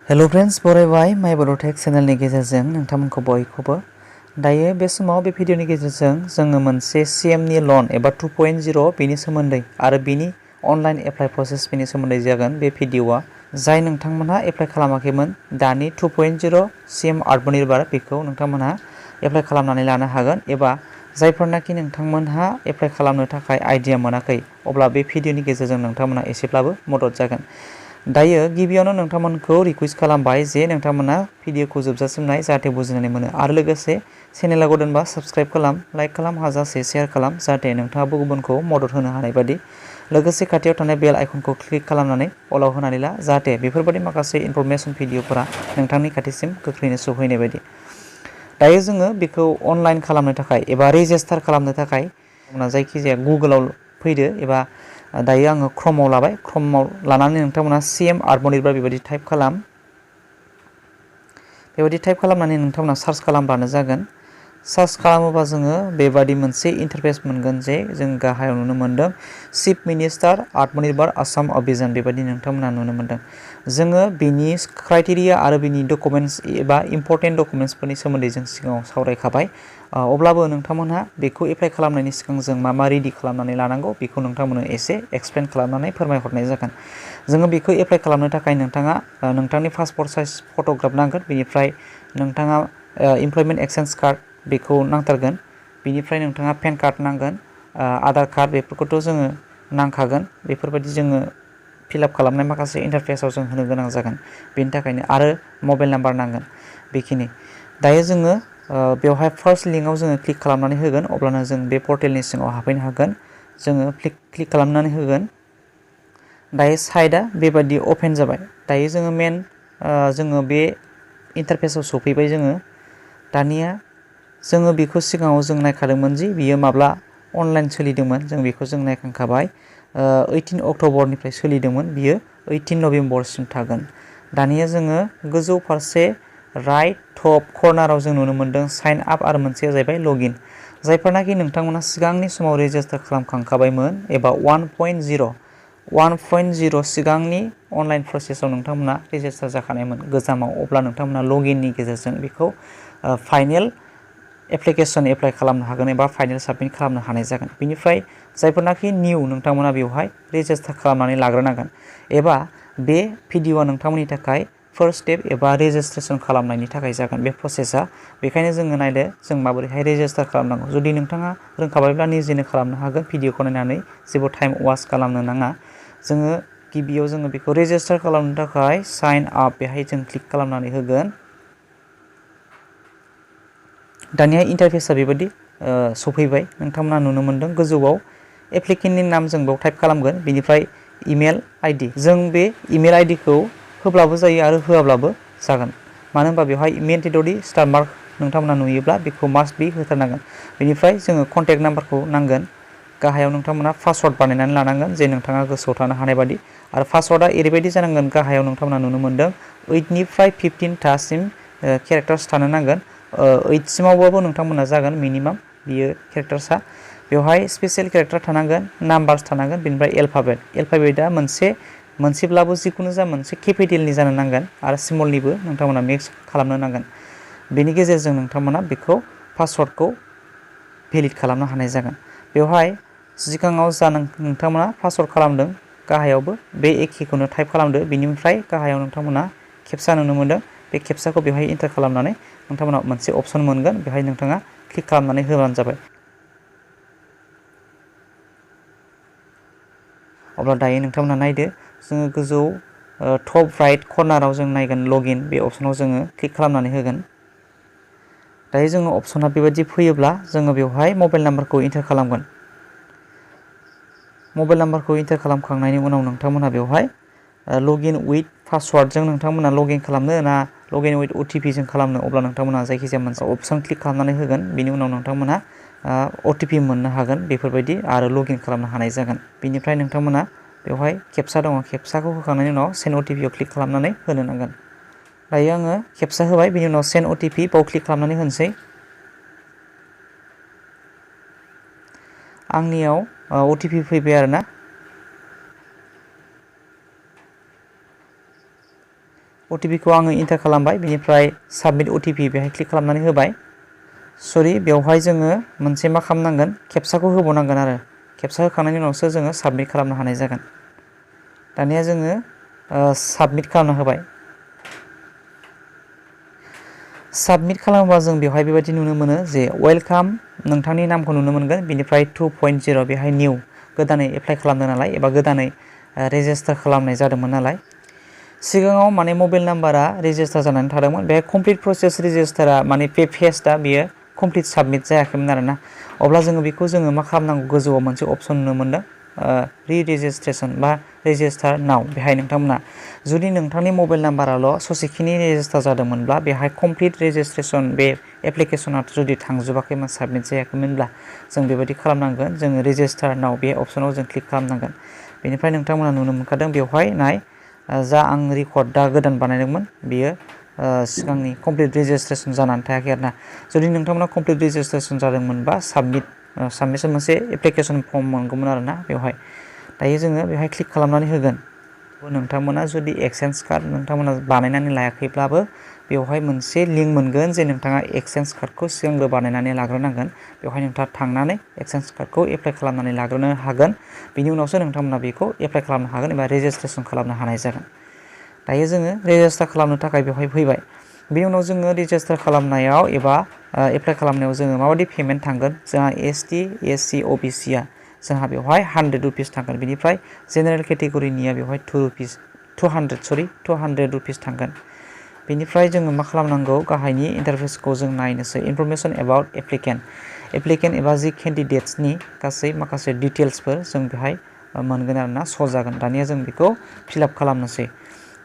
Hello friends बरायबाय माय बड tech चेनेलनि गेजेरजों नोंथांमोनखौ बयखौबो दायो बे समाव बे भिडिअनि गेजेरजों जोङो मोनसे सीएमनि लन एबा 2.0 बेनि सोमोन्दै आरो बेनि अनलाइन एप्लाइ प्रसेस बेनि सोमोन्दै जागोन बे भिडिअआ जाय नोंथांमोनहा एप्लाइ खालामाखैमोन दानि 2.0 सीएम आत्मनिर्भर बेखौ नोंथांमोनहा एप्लाइ खालामनानै लानो हागोन एबा जायफोरनाखि नोंथांमोनहा एप्लाइ खालामनो थाखाय आइडिया मोनाखै अब्ला बे भिडिअनि गेजेरजों नोंथांमोनहा एसेब्लाबो मदद जागोन। दायो गिबियावनो नोंथांमोनखौ रिक्वेस्ट खालामबाय जे नोंथांमोना भिडिअखौ जोबजासिम नाय जाहाथे बुजिनानै मोनो आरो लोगोसे चेनेला गोदानबा साबस्क्राइब खालाम लाइक खालाम हाजासे शेयार खालाम जाहाथे नोंथाङाबो गुबुनखौ मदद होनो हानाय बादि लोगोसे खाथियाव थानाय बेल आइकनखौ क्लिक खालामनानै अलाव होनानै ला जाहाथे बेफोरबायदि माखासे इनफरमेशन भिडिअफोरा नोंथांनि खाथिसिम गोख्रैनो सौहैनाय बायदि। दायो जोङो बेखौ अनलाइन खालामनो थाखाय एबा रेजिस्टार खालामनो थाखाय जायखिजाया गुगोलाव फैदो एबा दायो आङो क्रमआव लाबाय क्रमआव लानानै नोंथांमोना सीएम आत्मनिर्भर बेबायदि टाइप खालाम बेबायदि टाइप खालामनानै नोंथांमोना सार्च खालामबानो जागोन। सार्च खालामोबा जोङो बेबायदि मोनसे इन्टारफेस मोनगोन जे जों गाहायाव नुनो मोनदों चिफ मिनिस्टार आत्मनिर्भर आसाम अभियान बेबायदि नोंथांमोना नुनो मोनदों। जोङो बेनि क्राइटेरिया आरो बेनि डकुमेन्ट्स एबा इम्पर्टेन्ट डकुमेन्ट्सफोरनि सोमोन्दै जों सिगाङाव सावरायखाबाय अब्लाबो नोंथांमोनहा बेखौ एप्लाइ खालामनायनि सिगां जों मा रेडि खालामनानै लानांगौ बेखौ नोंथांमोननो एसे एक्सप्लेन खालामनानै फोरमायहरनाय जागोन। जोङो बेखौ एप्लाइ खालामनो थाखाय नोंथाङा नोंथांनि पासपर्ट साइज फट'ग्राफ नांगोन बेनिफ्राय नोंथाङा इमप्लयमेन्ट एक्सचेन्ज कार्ड बेखौ नांथारगोन बेनिफ्राय नोंथाङा पेन कार्ड नांगोन आधार कार्ड बेफोरखौथ' जोङो नांखागोन बेफोरबायदि जोङो फिलआप खालामनाय माखासे इन्टारफेसाव जों होनो गोनां जागोन बेनि थाखायनो आरो मबाइल नाम्बार नांगोन बेखिनि। दायो जोङो बेवहाय फार्स्ट लिंकआव जोङो क्लिक खालामनानै होगोन अब्लानो जों बे पर्टेलनि सिङाव हाबफैनो हागोन जोङो क्लिक खालामनानै होगोन। दायो साइटआ बेबायदि अपेन जाबाय दायो जोङो जोङो बे इन्टारफेसाव सफैबाय जोङो दानिया जोङो बेखौ सिगाङाव जों नायखादोंमोन जि बियो माब्ला अनलाइन सोलिदोंमोन जों बेखौ जों नायखांखाबाय 18 अक्ट'बरनिफ्राय सोलिदोंमोन बियो 18 नभेम्बरसिम थागोन। दानिया जोङो गोजौ फारसे राइट टप कर्नाराव जों नुनो मोनदों साइन आप आरो मोनसेया जाहैबाय लगइन जायफोरनाखि नोंथांमोना सिगांनि समाव रेजिस्टार खालामखांखाबायमोन एबा 1.0 सिगांनि अनलाइन प्रसेसआव नोंथांमोना रेजिस्टार जाखानायमोन गोजामाव अब्ला नोंथांमोना लगइननि गेजेरजों बेखौ फाइनेल एप्लिकेसन एप्लाइ खालामनो हागोन एबा फाइनेल साबमिट खालामनो हानाय जागोन। बेनिफ्राय जायफोरनाखि निउ नोंथांमोना बेवहाय रेजिस्टार खालामनानै लाग्रोनांगोन एबा बे भिडिअआ नोंथांमोननि थाखाय फार्स्ट स्टेप एबा रेजिस्ट्रेसन खालामनायनि थाखाय जागोन बे प्रसेसा बेखायनो जोङो नायदो जों माबोरैहाय रेजिस्टार खालामनांगौ जुदि नोंथाङा रोंखाबायब्ला निजेनो खालामनो हागोन भिडिअखौ नायनानै जेबो टाइम वास्ट खालामनो नाङा। जोङो गिबियाव जोङो बेखौ रेजिस्टार खालामनो थाखाय साइन आप बेहाय जों क्लिक खालामनानै होगोन। दानिया इन्टारफेसआ बेबायदि सफैबाय नोंथांमोना नुनो मोनदों गोजौआव एप्लिकेन्टनि नाम जों बेयाव टाइप खालामगोन बेनिफ्राय इमेल आइडि जों बे इमेल आइडिखौ होब्लाबो जायो आरो होआब्लाबो जागोन मानो होनबा बेवहाय मेन्डेटरि स्टार मार्क नोंथांमोना नुयोब्ला बेखौ मास्ट बि होथारनांगोन। बेनिफ्राय जोङो कन्टेक्ट नाम्बारखौ नांगोन गाहायाव नोंथांमोना पासवर्ड बानायनानै लानांगोन जे नोंथाङा गोसोआव थानो हानाय बादि आरो पासवर्डआ ओरैबायदि जानांगोन गाहायाव नोंथांमोना नुनो मोनदों 8निफ्राय 15 थासिम केरेक्टार्स थानो नांगोन 8 सिमावबाबो नोंथांमोना जागोन मिनिमाम बियो केरेक्टार्सआ बेवहाय स्पेसियेल केरेक्टार थानांगोन नाम्बार्स थानांगोन बेनिफ्राय एल्फाबेटआ मोनसेब्लाबो जिखुनु जा मोनसे केपिटेलनि जानो नांगोन आरो स्मलनिबो नोंथांमोना मिक्स खालामनो नांगोन बेनि गेजेरजों नोंथांमोना बेखौ पासवर्डखौ भेलिड खालामनो हानाय जागोन। बेवहाय सिगाङाव जा नोंथांमोना पासवर्ड खालामदों गाहायावबो बे एखेखौनो टाइप खालामदो बेनिफ्राय गाहायाव नोंथांमोना केपचा नुनो मोनदों बे केपचाखौ बेवहाय एन्टार खालामनानै नोंथांमोना मोनसे अपसन मोनगोन बेवहाय नोंथाङा क्लिक खालामनानै होबानो जाबाय। अब्ला दायो नोंथांमोना नायदो जोङो गोजौ टप राइट कर्नाराव जों नायगोन लगइन बे अपसनाव जोङो क्लिक खालामनानै होगोन। दायो जोङो अपसना बेबायदि फैयोब्ला जोङो बेवहाय मबाइल नाम्बारखौ एन्टार खालामगोन। मबाइल नाम्बारखौ एन्टार खालामखांनायनि उनाव नोंथांमोना बेवहाय लगइन उइथ पासवर्डजों नोंथांमोना लगइन खालामनो ना लगइन उइथ अटिपि जों खालामनो अब्ला नोंथांमोना जायखिजाया मोनसे अपसन क्लिक खालामनानै होगोन बेनि उनाव नोंथांमोना अटिपि मोननो हागोन बेफोरबायदि आरो लगइन खालामनो हानाय जागोन। बेनिफ्राय नोंथांमोना बेवहाय केपचा दङ केपचाखौ होखांनायनि उनाव सेन्ड अटिपिआव क्लिक खालामनानै होनो नांगोन। दायो आङो केपचा होबाय बेनि उनाव सेन्ड अटिपि बाव क्लिक खालामनानै होनोसै। आंनियाव अटिपि फैबाय आरोना OTP खौ आङो इन्टार खालामबाय बेनिफ्राय साबमिट OTP बेहाय क्लिक खालामनानै होबाय सरि बेवहाय जोङो मोनसे मा खालामनांगोन खेबसाखौ होबावनांगोन आरो खेबसा होखांनायनि उनावसो जोङो साबमिट खालामनो हानाय जागोन दानिया जोङो साबमिट खालामना होबाय साबमिट खालामोबा जों बेवहाय बेबायदि नुनो मोनो जे वेलकाम नोंथांनि नामखौ नुनो मोनगोन बेनिफ्राय 2.0 बेहाय निउ गोदानै एप्लाइ खालामदों नालाय एबा गोदानै रेजिस्टार खालामनाय जादोंमोन नालाय सिगाङाव माने मबाइल नाम्बारा रेजिस्टार जानानै थादोंमोन बेहाय कमप्लिट प्रसेस रेजिस्टारा माने बे पेजआ बेयो कमप्लिट साबमिट जायाखैमोन आरोना अब्ला जोङो बेखौ जोङो मा खालामनांगौ गोजौआव मोनसे अपसन नुनो मोनदों रि रेजिस्ट्रेसन बा रेजिस्टार नाव बेहाय नोंथांमोना जुदि नोंथांनि मबाइल नाम्बाराल' ससेखिनि रेजिस्टार जादोंमोनब्ला बेहाय कमप्लिट रेजिस्ट्रेसन बे एप्लिकेसना जुदि थांजोबाखैमोन साबमिट जायाखैमोनब्ला जों बेबायदि खालामनांगोन जोङो रेजिस्टार नाव बे अपसनाव जों क्लिक खालामनांगोन बेनिफ्राय नोंथांमोना नुनो मोनखादों बेवहाय नाय जा आं रेकर्ड दा गोदान बानायदोंमोन बेयो सिगांनि कमप्लिट रेजिस्ट्रेसन जानानै थायाखै आरोना जुदि नोंथांमोना कमप्लिट रेजिस्ट्रेसन जादोंमोनबा साबमिसन मोनसे एप्लिकेसन फर्म मोनगौमोन आरोना बेवहाय दायो जोङो बेवहाय क्लिक खालामनानै होगोन नोंथांमोना जुदि एक्सचेन्ज कार्ड नोंथांमोना बानायनानै लायाखैब्लाबो बेवहाय मोनसे लिंक मोनगोन जे नोंथाङा एक्सचेन्ज कार्डखौ सिगांग्रो बानायनानै लाग्रोनांगोन बेवहाय नोंथाङा थांनानै एक्सचेन्ज कार्डखौ एप्लाइ खालामनानै लाग्रोनो हागोन बिनि उनावसो नोंथांमोना बेखौ एप्लाइ खालामनो हागोन एबा रेजिस्ट्रेसन खालामनो हानाय जागोन दायो जोङो रेजिस्टार खालामनो थाखाय बेवहाय फैबाय बेनि उनाव जोङो रेजिस्टार खालामनायाव एबा एप्लाइ खालामनायाव जोङो माबायदि पेमेन्ट थांगोन जोंहा ST SC OBC आ जोंहा बेवहाय 100 रुपिस थांगोन बेनिफ्राय जेनेरेल केटेगरिनिया बेवहाय 200 रुपिस थांगोन बेनिफ्राय जोङो मा खालामनांगौ गाहायनि इन्टारफेसखौ जों नायनोसै इनफरमेसन एबाउट एप्लिकेन्ट एबा जि केन्डिडेट्सनि गासै माखासे डिटेल्सफोर जों बेहाय मोनगोन आरोना श' जागोन दानिया जों बेखौ फिलआप खालामनोसै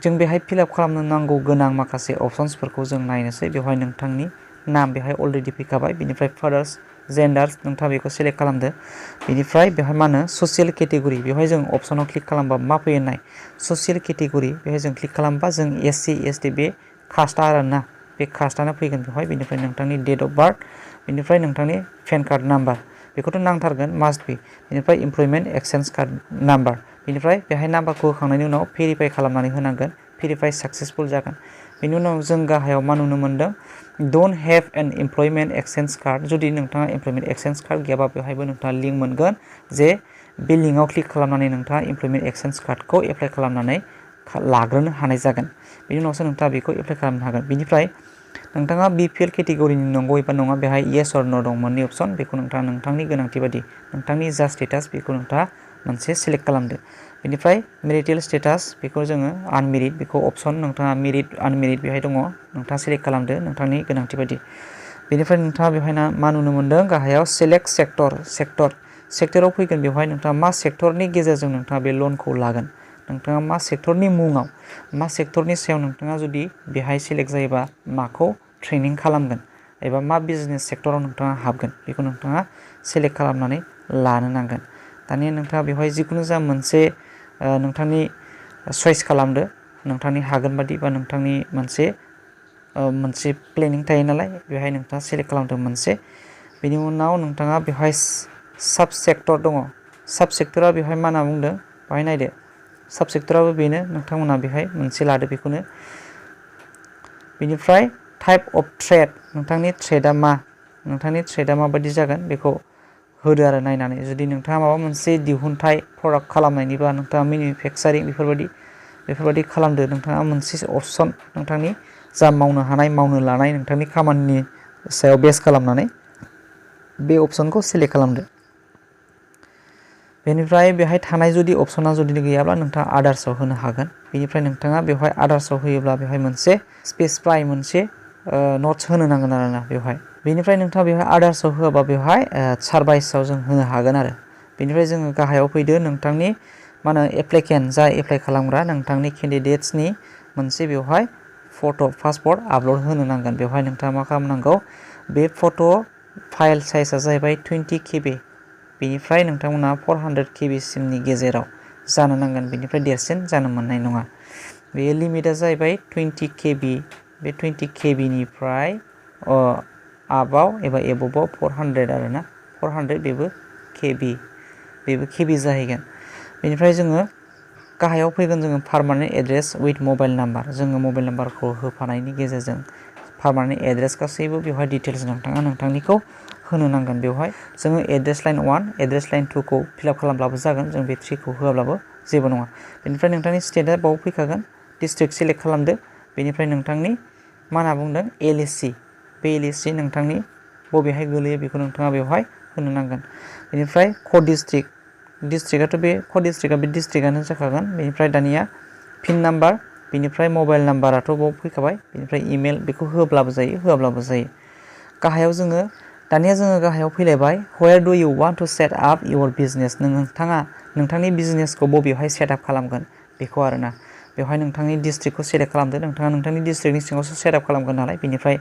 जों बेहाय फिलआप खालामनो नांगौ गोनां माखासे अपसन्सफोरखौ जों नायनोसै बेवहाय नोंथांनि नाम बेहाय अलरेडि फैखाबाय बेनिफ्राय फादार्स जेन्डार्स नोंथाङा बेखौ सेलेक्ट खालामदो बेनिफ्राय बेवहाय मा होनो ससियेल केटेगरि बेवहाय जों अपसनाव क्लिक खालामबा मा फैयो नाय ससियेल केटेगरि बेवहाय जों क्लिक खालामबा जों SC ST बे कास्टआ आरोना बे कास्टआनो फैगोन बेवहाय बेनिफ्राय नोंथांनि डेट अफ बार्थ बेनिफ्राय नोंथांनि पेन कार्ड नाम्बार बेखौथ' नांथारगोन मास्ट बि बेनिफ्राय इमप्लयमेन्ट एक्सचेन्ज कार्ड नाम्बार बेनिफ्राय बेहाय नाम्बारखौ होखांनायनि उनाव भेरिफाइ खालामनानै होनांगोन भेरिफाइ साक्सेसफुल जागोन बेनि उनाव जों गाहायाव मा नुनो मोनदों don't have an employment exchange card जुदि नोंथाङा इमप्लयमेन्ट एक्सचेन्ज कार्ड गैयाबा बेवहायबो नोंथाङा लिंक मोनगोन जे बे लिंकआव क्लिक खालामनानै नोंथाङा इमप्लयमेन्ट एक्सचेन्ज कार्डखौ एप्लाइ खालामनानै लाग्रोनो हानाय जागोन बेनि उनावसो नोंथाङा बेखौ एप्लाइ खालामनो हागोन बेनिफ्राय नोंथाङा BPL केटेगरिनि नंगौ एबा नङा बेहाय येस अर नो दं मोननै अपसन बेखौ नोंथाङा नोंथांनि गोनांथि बायदि नोंथांनि जा स्टेटास बेखौ नोंथाङा मोनसे सेलेक्ट खालामदो बेनिफ्राय मेरिटेल स्टेटास बेखौ जोङो आनमेरिड बेखौ अपसन नोंथाङा मेरिड आनमेरिड बेहाय दङ नोंथाङा सेलेक्ट खालामदो नोंथांनि गोनांथि बायदि बेनिफ्राय नोंथाङा बेवहाय मा नुनो मोनदों गाहायाव सेलेक्ट सेक्टराव फैगोन बेवहाय नोंथाङा मा सेक्टरनि गेजेरजों नोंथाङा बे लनखौ लागोन नोंथाङा मा सेक्टरनि मुङाव मा सेक्टरनि सायाव नोंथाङा जुदि बेहाय सेलेक्ट जायोबा माखौ ट्रेनिं खालामगोन एबा मा बिजनेस सेक्टराव नोंथाङा हाबगोन बेखौ नोंथाङा सेलेक्ट खालामनानै लानो नांगोन दानिया नोंथाङा बेवहाय जिखुनु जा मोनसे नोंथांनि चइस खालामदो नोंथांनि हागोन बादि बा नोंथांनि मोनसे प्लेनिं थायो नालाय बेवहाय नोंथाङा सेलेक्ट खालामदो मोनसे बेनि उनाव नोंथाङा बेवहाय साब सेक्टर दङ साब सेक्टरा बेवहाय मा होनना बुंदों बेवहाय नायदो साब सेक्टराबो बेनो नोंथांमोना बेहाय मोनसे लादो बेखौनो बेनिफ्राय टाइप अफ ट्रेड नोंथांनि ट्रेडआ माबायदि जागोन बेखौ होदो आरो नायनानै जुदि नोंथाङा माबा मोनसे दिहुनथाइ प्रडाक्ट खालामनायनिबा नोंथाङा मेनुफेक्सारिं बेफोरबायदि खालामदो नोंथाङा मोनसे अपसन नोंथांनि जा मावनो हानाय मावनो लानाय नोंथांनि खामानिनि सायाव बेस खालामनानै बे अपसनखौ सेलेक्ट खालामदो बेनिफ्राय बेहाय थानाय जुदि अपसना जुदि गैयाब्ला नोंथाङा आदार्सआव होनो हागोन बेनिफ्राय नोंथाङा बेवहाय आदार्सआव होयोब्ला बेवहाय मोनसे स्पेसिफाइ मोनसे नट्स होनो नांगोन आरोना बेवहाय बेनिफ्राय नोंथाङा बेवहाय आदार्सआव होआबा बेवहाय सार्भाइसआव जों होनो हागोन आरो बेनिफ्राय जोङो गाहायाव फैदो नोंथांनि मा होनो एप्लिकेन्ट जा एप्लाइ खालामग्रा नोंथांनि केन्डिडेट्सनि मोनसे बेवहाय फट' पासपर्ट आपल'ड होनो नांगोन बेवहाय नोंथाङा मा खालामनांगौ बे फट' फाइल साइजआ जाहैबाय 20 KB बेनिफ्राय नोंथांमोना 400 KB सिमनि गेजेराव जानो नांगोन बेनिफ्राय देरसिन जानो मोननाय नङा बेयो लिमिटआ जाहैबाय 20 KB बे 20 KBनिफ्राय आपआव एबा एबभआव 400 आरोना 400 बेबो KB जाहैगोन बेनिफ्राय जोङो गाहायाव फैगोन जोङो permanent address with mobile number जोङो मबाइल नाम्बारखौ होफानायनि गेजेरजों पार्मानेन्ट एड्रेस गासैबो बेवहाय डिटेल्स नोंथाङा नोंथांनिखौ होनो नांगोन बेवहाय जोङो एड्रेस लाइन 1 एड्रेस लाइन 2 खौ फिलआप खालामब्लाबो जागोन जों बे 3 खौ होआब्लाबो जेबो नङा बेनिफ्राय नोंथांनि स्टेटआ बाव फैखागोन डिस्ट्रिक्ट सिलेक्ट खालामदो बेनिफ्राय नोंथांनि मा होनना बुंदों एलएससि बे एलएससि नोंथांनि बबेहाय गोलैयो बेखौ नोंथाङा बेवहाय होनो नांगोन बेनिफ्राय कड डिस्ट्रिक्टआथ' बे कड डिस्ट्रिक्टआ बे डिस्ट्रिक्टआनो जाखागोन बेनिफ्राय दानिया पिन नाम्बार बेनिफ्राय मबाइल नाम्बाराथ' बाव फैखाबाय बेनिफ्राय इमेल बेखौ होब्लाबो जायो होआब्लाबो जायो गाहायाव दानिया जोङो गाहायाव फैलायबाय where do you want to set up your business नोंथाङा नोंथांनि बिजनेसखौ बबेयावहाय सेट आप खालामगोन बेखौ आरोना बेवहाय नोंथांनि डिस्ट्रिक्टखौ सेलेक्ट खालामदो नोंथाङा नोंथांनि डिस्ट्रिक्टनि सिङावसो सेट आप खालामगोन नालाय बेनिफ्राय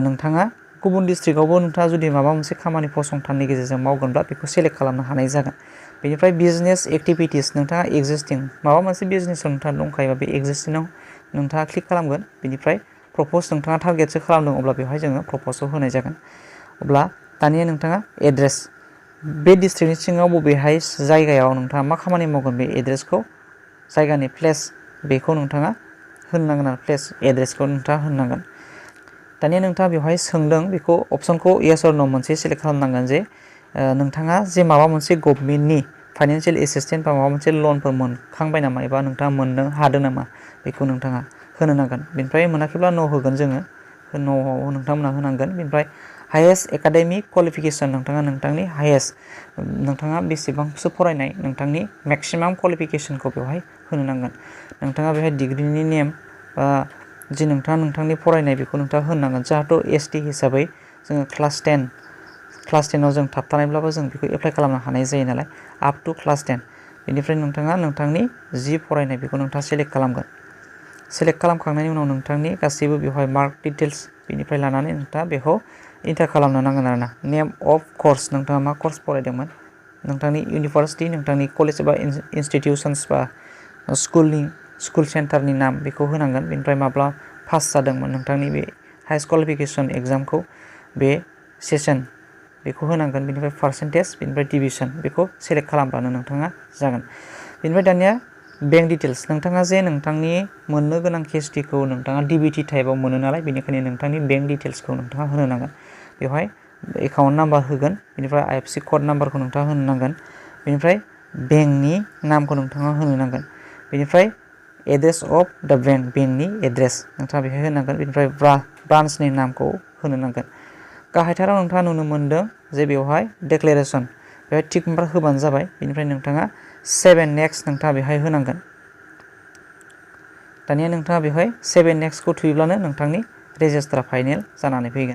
नोंथाङा गुबुन डिस्ट्रिक्टआवबो नोंथाङा जुदि माबा मोनसे खामानि फसंथाननि गेजेरजों मावगोनब्ला बेखौ सेलेक्ट खालामनो हानाय जागोन बेनिफ्राय बिजनेस एक्टिभिटिस नोंथाङा एक्जिस्टिं माबा मोनसे बिजनेसाव नोंथाङा दंखायोबा बे एक्जिस्टिंआव नोंथाङा क्लिक खालामगोन बेनिफ्राय प्रप'ज नोंथाङा टारगेटसो खालामदों अब्ला बेवहाय जोङो प्रप'जआव होनाय जागोन अब्ला दानिया नोंथाङा एड्रेस बे डिस्ट्रिक्टनि सिङाव बबेहाय जायगायाव नोंथाङा मा खामानि मावगोन बे एड्रेसखौ जायगानि प्लेस बेखौ नोंथाङा होनो नांगोन आरो प्लेस एड्रेसखौ नोंथाङा होनो नांगोन दानिया नोंथाङा बेवहाय सोंदों बेखौ अपसनखौ येस अर नो मोनसे सेलेक्ट खालामनांगोन जे नोंथाङा जे माबा मोनसे गभर्नमेन्टनि फाइनान्सियेल एसिसटेन्स बा माबा मोनसे लनफोर मोनखांबाय नामा एबा नोंथाङा मोननो हादों नामा बेखौ नोंथाङा होनो नांगोन बेनिफ्राय मोनाखैब्ला न' होगोन जोङो न'आव नोंथांमोना होनांगोन बेनिफ्राय हाइएस्ट एकाडेमिक क्वालिफिकेसन नोंथाङा नोंथांनि हाइएस्ट नोंथाङा बेसेबांसो फरायनाय नोंथांनि मेक्सिमाम क्वालिफिकेसनखौ बेवहाय होनो नांगोन नोंथाङा बेवहाय डिग्रिनि नेम बा जि नोंथाङा नोंथांनि फरायनाय बेखौ नोंथाङा होनो नांगोन जाहाथे एसटि हिसाबै जोङो क्लास 10आव जों थाबथानायब्लाबो जों बेखौ एप्लाइ खालामनो हानाय जायो नालाय आप टु क्लास 10 बेनिफ्राय नोंथाङा नोंथांनि जि फरायनाय बेखौ नोंथाङा सेलेक्ट खालामगोन सेलेक्ट खालामखांनायनि उनाव नोंथांनि गासैबो बेवहाय मार्क डिटेल्स बेनिफ्राय लानानै नोंथाङा बेखौ इन्टार खालामनो नांगोन आरोना नेम अफ कर्स नोंथाङा मा कर्स फरायदोंमोन नोंथांनि इउनिभार्सिटि नोंथांनि कलेज एबा इनस्टिटिउसन्स बा स्कुल सेन्टारनि नाम बेखौ होनांगोन बेनिफ्राय माब्ला पास जादोंमोन नोंथांनि बे हाइस्ट क्वालिफिकेसन एग्जामखौ बे सेसन बेखौ होनांगोन बेनिफ्राय पार्सेन्टेज बेनिफ्राय डिभिजन बेखौ सेलेक्ट खालामब्लानो नोंथाङा जागोन बेनिफ्राय दानिया बेंक डिटेल्स नोंथाङा जे नोंथांनि मोननो गोनां केसटिखौ नोंथाङा डिबिटि टाइपआव मोनो नालाय बेनिखायनो नोंथांनि बेंक डिटेल्सखौ नोंथाङा होनो नांगोन बेवहाय एकाउन्ट नाम्बार होगोन बेनिफ्राय आइएफएससि कड नाम्बारखौ नोंथाङा होनो नांगोन बेनिफ्राय बेंकनि नामखौ नोंथाङा होनो नांगोन बेनिफ्राय एड्रेस अफ द बेंकनि एड्रेस नोंथाङा बेहाय होनांगोन बेनिफ्राय ब्रान्सनि नामखौ होनो नांगोन गाहायथाराव नोंथाङा नुनो मोनदों जे बेवहाय डेक्लेरेसन बेवहाय टिक मार्क होबानो जाबाय बेनिफ्राय नोंथाङा 7 नेक्स्ट नोंथाङा बेहाय होनांगोन दानिया नोंथाङा बेवहाय 7 नेक्स्टखौ थुयोब्लानो नोंथांनि रेजिस्टार फाइनेल जानानै फैगोन